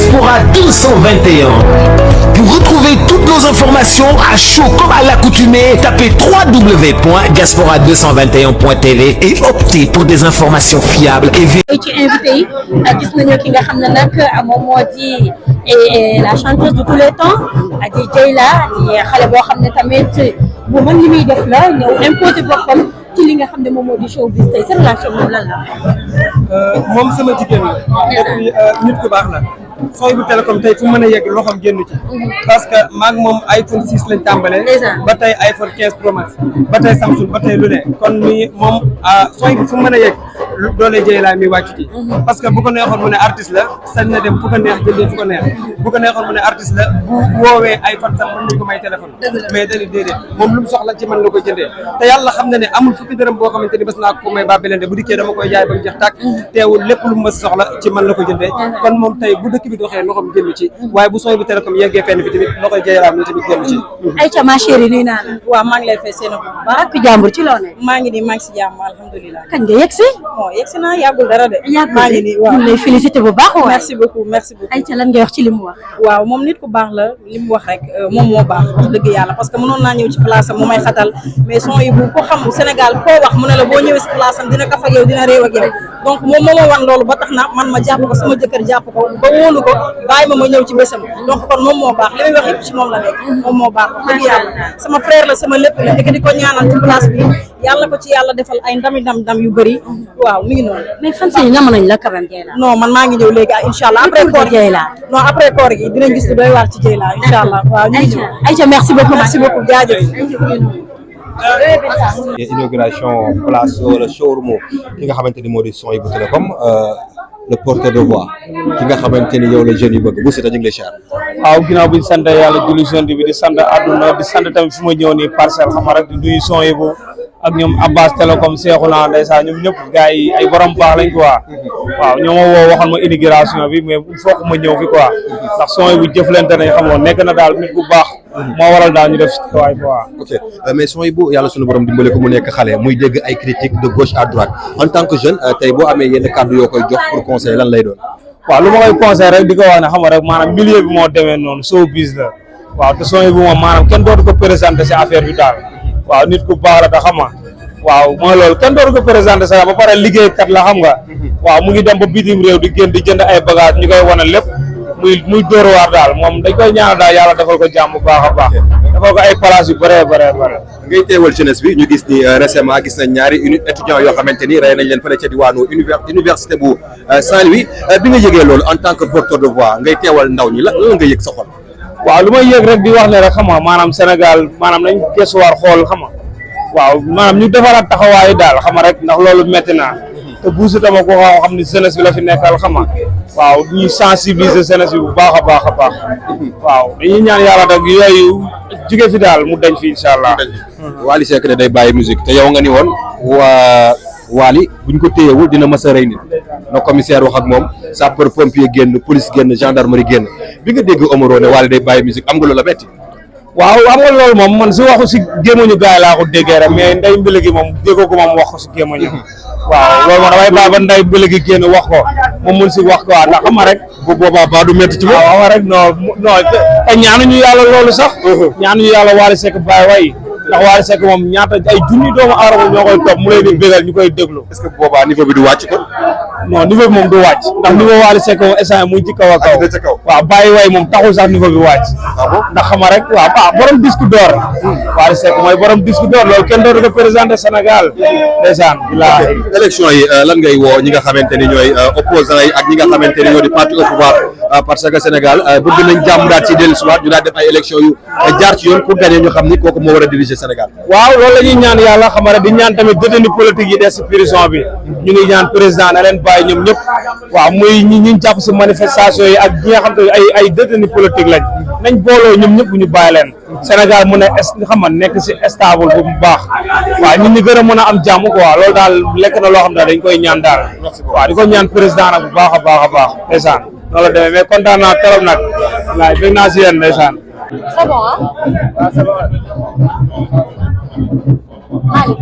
Diaspora 221. Pour retrouver toutes nos informations à chaud comme à l'accoutumée, tapez www.diaspora221.tv et optez pour des informations fiables et ci invité yi gis nañu ki nga xam ne nag moom moo di la chanteuse de tous les temps di Dieyla di xale boo xam ne tamit bu mën li muy def la ñëw imposé boppam ci li nga xam ne moom moo di showbiz tey sa relation moom lan la. moom sama jigéen la. et puis nit ku baax la. sooy bu télécom tey fu mën a yegg loxoom génn ci. parce que maag moom iPhone 6 lañ tàmbalee. ba tey iPhone 15 Pro Max. ba tey Samsung ba tey lu ne kon ni moom sooy bu fu mën a yegg doole Dieyla mi wàcc ci. parce que bu ko neexoon mu ne artiste la sañ na dem fu ko neex jëndee fu ko neex bu ko neexoon mu ne artiste la bu woowee iPhone sax mën nañ ko may téléphone. mais dañuy déedéet moom lu mu soxla ci man la ko jëndee te yàlla xam na ne amul fukki dërëm boo xamante ni bés naa ko may Babelende bu dikkee dama koy jaay ba mu jeex tàkk teewul lépp lu mu ma soxla ci man la ko jëndee kon moom tey bu dëkk bi doxee loxoom génn ci waaye bu sooy bu télécom yeggee fenn fi tamit loxoy Dieyla mi tamit génn ci. Aïcha ma chérie nuyu naa la. waaw maa ngi lay fay seen bu baax. ak jàmbur ci loo ne. maa ngi nii maa ngi si jàmm alhamdulilah. kañ nga yegg si. bon yegg si naa yàggul dara de. maa ngi nii waaw ñu lay félicité bu baax. merci beaucoup merci beaucoup. Aïcha lan ngay wax ci li mu wax. waaw moom nit ku baax la li mu wax rek moom moo baax wax dëgg yàlla parce que mënoon naa ñëw ci place am mu may xatal mais son yi bu ko xam Sénégal koo wax mu ne la boo ñëwee si place am dina kaf ak yow dina réew ak yow donc moom moo ma wan loolu ba tax na man ma jàpp ko sama jëkkër jàpp ko ba wóolu ko bàyyi ma ñëw ci bésam donc kon moom moo baax li may wax yëpp ci moom la nekk moom moo baax wax dëgg yàlla sama frère la sama lépp la di ko ñaanal ci place bi yàlla ko ci yàlla defal ay ndam yu bëri waaw mi ngi noonu. mais fan si nam nañ la karam Dieyla. non man maa ngi ñëw léegi incha allah après koor Dieyla. non après koor gi dinañ gis lu doy waar ci Dieyla incha allah waaw ñu ngi ñëw. Aïcha merci beaucoup jaajëf. inauguration place wala showroom ki nga xamante ni moo di son yi bu télécom le porteur de voix ki nga xamante ni yow la jeune yu bëgg bu si ta ñu ngi lay xaar. waaw ginnaaw bi ñu sant yàlla julli sant bi di sant àdduna di sant tamit fi ma ñëw nii parcelle xam rek di nuyu son yi bu ak ñoom Abbas télécom Seexuna ndeysaan ñoom ñëpp gars yi ay borom baax lañ quoi waaw ñoo ma woo waxal ma inauguration bi mais il faut que ma ñëw fi quoi ndax son yi bu jëflante nañ xamoon nekk na daal nit bu baax moo waral daal ñu def si waay quoi. ok mais son yi bu yàlla suñu borom dimbale ko mu nekk xale muy dégg ay critiques de gauche à droite en tant que jeune tey boo amee yenn kàddu yoo koy jox pour conseil lan lay doon. waaw lu ma koy conseil rek di ko wax ne xam nga rek maanaam milieu bi moo demee noonu showbiz la waaw te son yi bu moom maanaam kenn dootu ko présenté si affaire bi daal waaw nit ku baax la te xam nga waaw mooy loolu kenn dootu ko présenté sax ba pare liggéeykat la xam nga waaw mu ngi dem ba bitim réew di génn di jënd ay bagage ñu koy wane lépp muy dóor waar daal moom dañ koy ñaanal daal yàlla defal ko jàmm bu baax a baax defal ko ay place yu bëree ngay teewal jeunesse bi ñu gis ni récemment gis nañ ñaari étudiants yoo xamante ni rey nañ leen fële ca diwaanu université bu Saint-Louis bi nga yëgee loolu en tant que porteur de voix ngay teewal ndaw ñi la nga yëg sa xol. waaw lu may yëg rek di wax ne rek xam nga maanaam Sénégal maanaam nañ gëstuwaar xool xam nga waaw maanaam ñu defaraat taxawaayu daal xam nga rek ndax loolu métti na te buusu tama ko xam ni jeunesse bi la fi nekkal xam nga waaw ñuy sensibiliser jeunesse bi bu baax a baax a baax waaw dañuy ñaan yàlla nag yooyu jóge fi daal mu dañ fi incha allah. Wally Seck ne day bàyyi musique te yow nga ni woon Wally buñ ko téyewul dina mës a rey nit na commissaire wax ak moom sapeur pompier génn police génn gendarmerie génn bi nga dégg Omaro ne Wally day bàyyi musique am nga loola metti. waaw am nga loolu moom man si waxu si gémmañu gaay laa ko déggee rek mais nday mbili gi moom déggoo ko moom wax ko si gémmañu waaw loolu moom damay bàyyi ba nday mbili gi génn wax ko moom mun si wax ko waaw ndax xam nga rek bu boobaa ba du métti ci moom waaw rek non te ñaanuñu yàlla loolu sax ñaanuñu yàlla Wally Seck bàyyi way ndax Wally Seck moom ñaata ay junni doomu aadama ñoo koy topp mu leen di bégal ñu koy déglu. est-ce que boobaa niveau bi du wàcc kon. non niveau bi moom du wàcc ndax niveau Wally Seck moom instant muy ci kaw a kaw waaw bàyyi way moom taxul sax niveau bi wàcc ndax xam nga rek waaw borom disque d'or Wally Seck mooy borom disque d'or loolu kenn dootu ko présenté Sénégal ndeysaan bilaay élection yi lan ngay woo ñi nga xamante ni ñooy opposants yi ak ñi nga xamante ni ñoo di parti au pouvoir parce que Sénégal bëgg nañ jàmm daal ci dellusiwaat ñu daal def ay élection yu jaar ci yoon pour gagner ñu xam ni kooku moo war a diriger Sénégal. waaw loolu la ñuy ñaan yàlla xam nga di ñaan tamit détenu politique yi des ci prison bi ñu ngi ñaan président na leen bàyyi ñoom ñëpp waaw muy ñi jàpp ci manifestation yi ak ñi nga xam te ay détenu politique lañ nañ booloo ñoom ñëpp ñu bàyyi leen Sénégal mu ne xam nga nekk ci stable bu baax waaw ñun ñu gën a mën a am jàmm quoi loolu daal lekk na loo xam ne dañ koy ñaan daal waaw di ko ñaan président nag bu baax a baax a baax ndeysaan noonu la demee mais kontaan naa trop nag waay bëgg naa ci yéen ndeysaan. C'est bon, hein? Ah, c'est bon. Malick.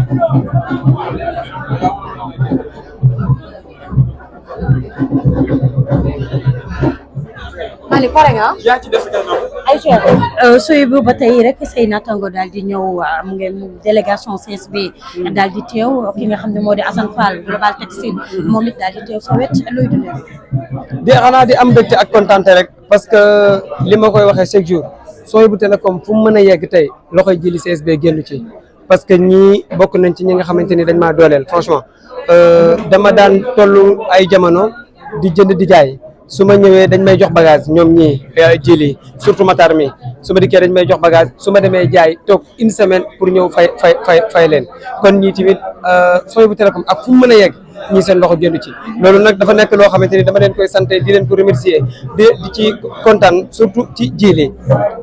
ni pare nga. yaa ci def kanam. Aïcha sooy bu ba tey rek say naataango daal di ñëw mu ngeen délégation CSB daal di teew ki nga xam ne moo di Assane Fall Global Textile moom it daal di teew sa wet looy dundee. di xanaa di am mbégte ak kontaante rek parce que li ma koy waxee chaque jour sooy bu télécom fu mu mën a yegg tey loxoy jili CSB génn ci parce que ñii bokk nañ ci ñi nga xamante ni dañ maa dooleel franchement dama daan toll ay jamono di jënd di jaay su ma ñëwee dañ may jox bagage ñoom ñii jili surtout Matar mi su ma dikkee dañ may jox bagage su ma demee jaay toog une semaine pour ñëw fay leen kon ñii tamit sooy bu télécom ak fu mu mën a yegg ñii seen loxo génn ci loolu nag dafa nekk loo xamante ni dama leen koy sant di leen ko remercier di ci kontaan surtout ci jili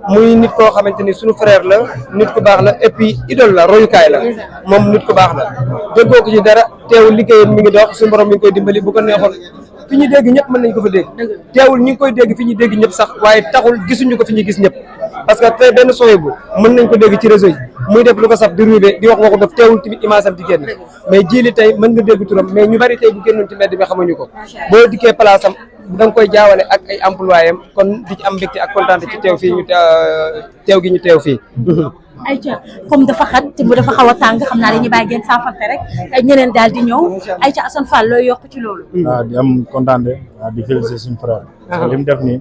muy nit koo xamante ni suñu frère la nit ku baax la et puis idole la royukaay la moom nit ku baax la déggoo ko ci dara teewul liggéeyam mi ngi dox suñu borom mi ngi koy dimbali bu ko neexoon fi ñu dégg ñëpp mën nañ ko fa dégg teewul ñi ngi koy dégg fi ñu dégg ñëpp sax waaye taxul gisuñu ko fi ñu gis ñëpp parce que tey benn sooy bu mën nañ ko dégg ci réseau yi muy def lu ko saf di ruube di wax waxu def teewul tamit image am di génn mais jili tey mën nga dégg turam mais ñu bari tey bu génnoon ci mbedd bi xamuñu ko boo dikkee place am da nga koy jaawale ak ay employé am kon di ci am mbégte ak kontaan ci teew fii ñu teew gi ñu teew fii Aïcha comme dafa xat te mu dafa xaw a tàng xam naa dañuy bàyyi ngeen saafante rek ñeneen daal di ñëw Aïcha Assane Fall looy yokk ci loolu. waaw di am kontaan di féliciter suñu frère. parce que li mu def nii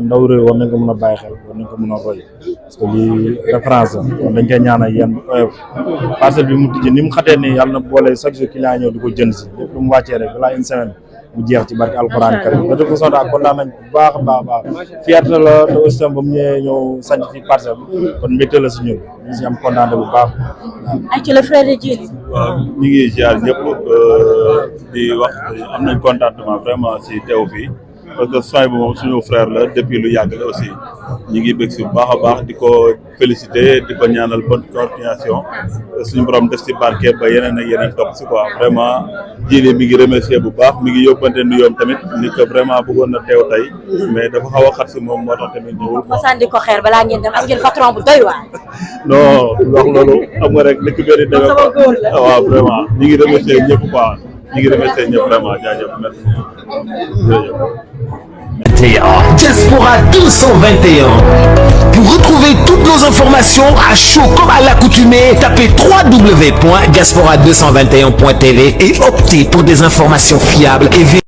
ndaw réew war nañ ko mën a bàyyi xel war nañ ko mën a roy parce que lii référence la kon dañ koy ñaanal yéen oyof parcelle bi mu tijji ni mu xatee nii yàlla na boole chaque jour client ñëw di ko jënd si lépp lu mu wàccee rek balaa une semaine mu jeex ci barke alxuraan karim de toute façon daal kontaan nañ bu baax a baax fierté la te aussi tam ba mu ñëwee ñëw sañ fi parcelle kon mbégte la si ñun ñu si am kontaan bu baax. Aïcha le frère de Djily. waaw ñu ngi ziar ñëpp di wax am nañ contentement vraiment si teew fii parce que soin bi moom suñu frère la depuis lu yàgg la aussi ñu ngi bëgg si bu baax a baax di ko féliciter di ko ñaanal bonne continuation suñu borom def si barke ba yeneen ak yeneen topp si quoi vraiment Djily mi ngi remercier bu baax mi ngi yóbbante nuyoom tamit ni que vraiment bëggoon na teew tey mais dafa xaw a xat si moom moo tax tamit ñëwul. ma sànni ko xeer balaa ngeen dem am ngeen patron bu doy waar. non wax loolu xam nga rek dëkk bi demee quoi waaw vraiment ñu ngi remercier ñëpp quoi ñu ngi remercier ñëpp vraiment jaajëf merci jërëjëf. Diaspora 221. Pour retrouver toutes nos informations à chaud comme à l'accoutumée, tapez www.diaspora221.tv et optez pour des informations fiables et